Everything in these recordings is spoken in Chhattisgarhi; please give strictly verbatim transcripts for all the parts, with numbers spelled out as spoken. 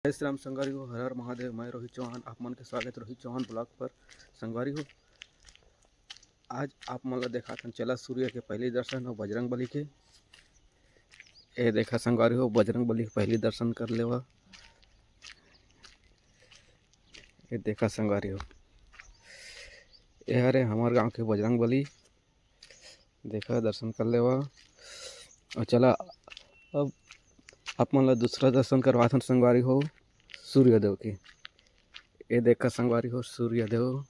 जय श्री राम संगवारी हो, हर हर महादेव। मैं रोहित चौहान, आप मन के स्वागत रोहित चौहान ब्लॉग पर। संगवारी हो, आज आप मन ला देखाथन चला सूर्य के पहली दर्शन अउ बजरंग बली के। ए देखा संगवारी हो, बजरंग बली के पहली दर्शन कर लेवा। ए देखा संगवारी हो, ए हरे हमर गांव के बजरंग बली। देखा, दर्शन कर लेवा। अउ चला, अब आप मन ला दूसरा दर्शन करवाथन संगवारी हो, सूर्य देव के। ए देखा संगवारी हो, सूर्य देव।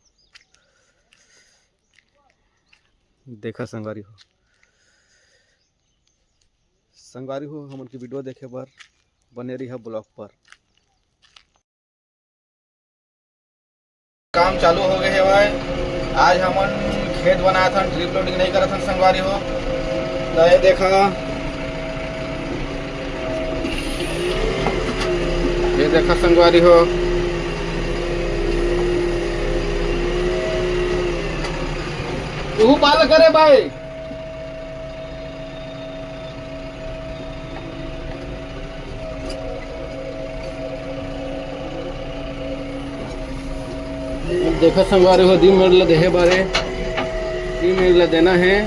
देखा संगवारी हो, संगवारी हो, हमन के वीडियो देखे बर बने रहिहा ब्लॉग पर। काम चालू हो गए हवय। आज हमन खेत बनाथन, ट्रिप लोडिंग नहीं करथन संगवारी हो। तो ये देखा, ये देखा संगवारी हो, तू पाल करे भाई। देखा संगवारी हो, दू मिनट ला देहे बारे, दू मिनट ला देना है।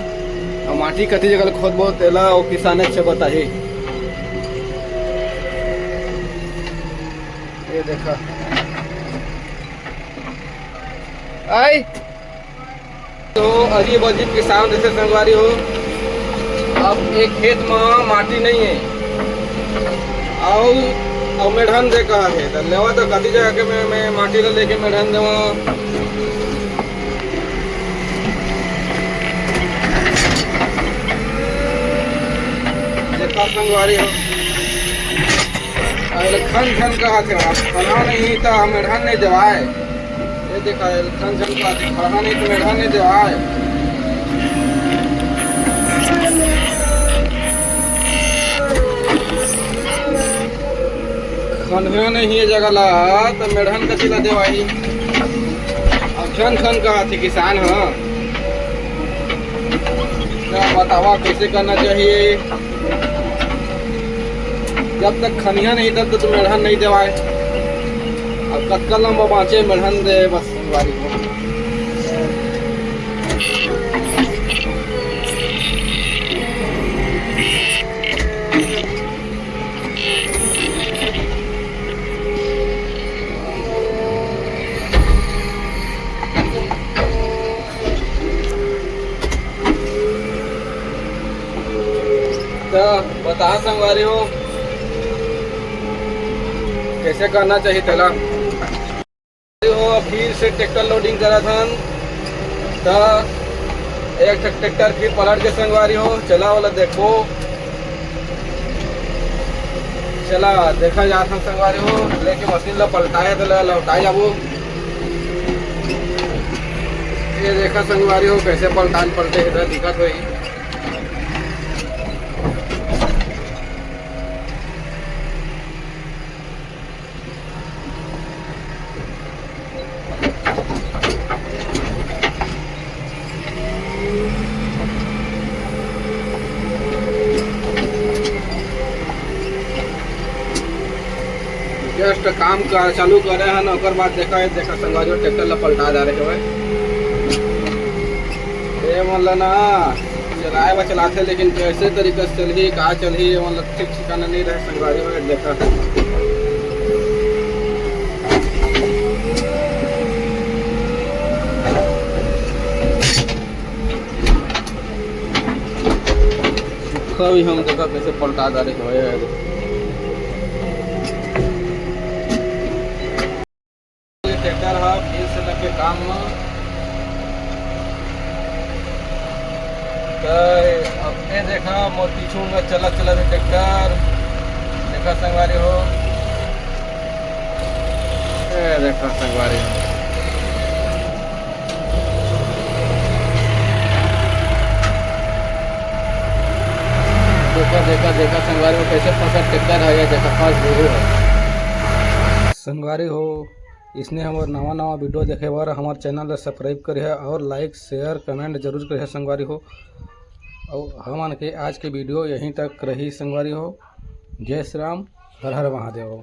अउ माटी कति जगह ला खोदबो, तेला ओ किसान अच्छे बताही। ये देखा, आई तो अजीब अजीब किसान जैसे संगवारी हो। अब एक खेत में माटी नहीं है, अउ अउ मेढ़न दे कहा है, तो लेवा तो कति जगह के मैं, मैं माटी ला लेके मेढ़न देवा। देखा संगवारी हो, अरे खन खन कहा थे, आप खना नहीं तो मेढ़न नहीं देवाए। ये देखा, ये खन खन कहा थे, खना नहीं तो मेढ़न नहीं देवाए। खनहा नहीं ये जगह ला, तो मेढ़न कति ला देवाई। अब खन खन कहा थे किसान, हाँ, क्या बतावा, कैसे करना चाहिए? जब तक खनिया नहीं, तब तक तो मेढ़न नहीं देवाए। अब कतका लंबा बाँचे मेढ़न दे, बस संगवारी हो। तो बता संगवारी हो, कैसे करना चाहिए तेला। हो, फिर से ट्रैक्टर लोडिंग करत हन, त एक ठक ट्रैक्टर फिर पलट के संगवारी हो, चला वाला देखो, चला देखा जात हन संगवारी हो, लेके मशीन ला पलटाए त ला लौटाए जाबो। ये देखा संगवारी हो, कैसे पलटान पलटे इधर दिखत होई। जस्ट काम का चालू करे हन, ओकर बाद देखा, देखा संगवारी हो, ट्रैक्टर ला पलटा डारे हवय। ए मन ला ना चलाए बर चलाथे, लेकिन कैसे तरीका से चलही, का चलही, ए मन ला ठीक ठिकाना नहीं रहे संगवारी हो। देखा सुखा भी हम देखा कैसे पलटा डारे हवय। ट्रैक्टर ह फिर से लगे काम म। त अब ए देखा मोर पीछू म चलत चलत ट्रैक्टर, देखा संगवारी हो, ए देखा संगवारी हो। देखा, देखा, देखा संगवारी हो, कैसे फंसा ट्रैक्टर है, ये देखा, फंस गई है। संगवारी हो, इसने हमर नवा नवा वीडियो देखे बर हमर चैनल ला सब्सक्राइब करिहा और लाइक, शेयर, कमेंट जरूर करिहा संगवारी हो। और हमन के आज के वीडियो यहीं तक रही संगवारी हो। जय श्री राम, हर हर महादेव।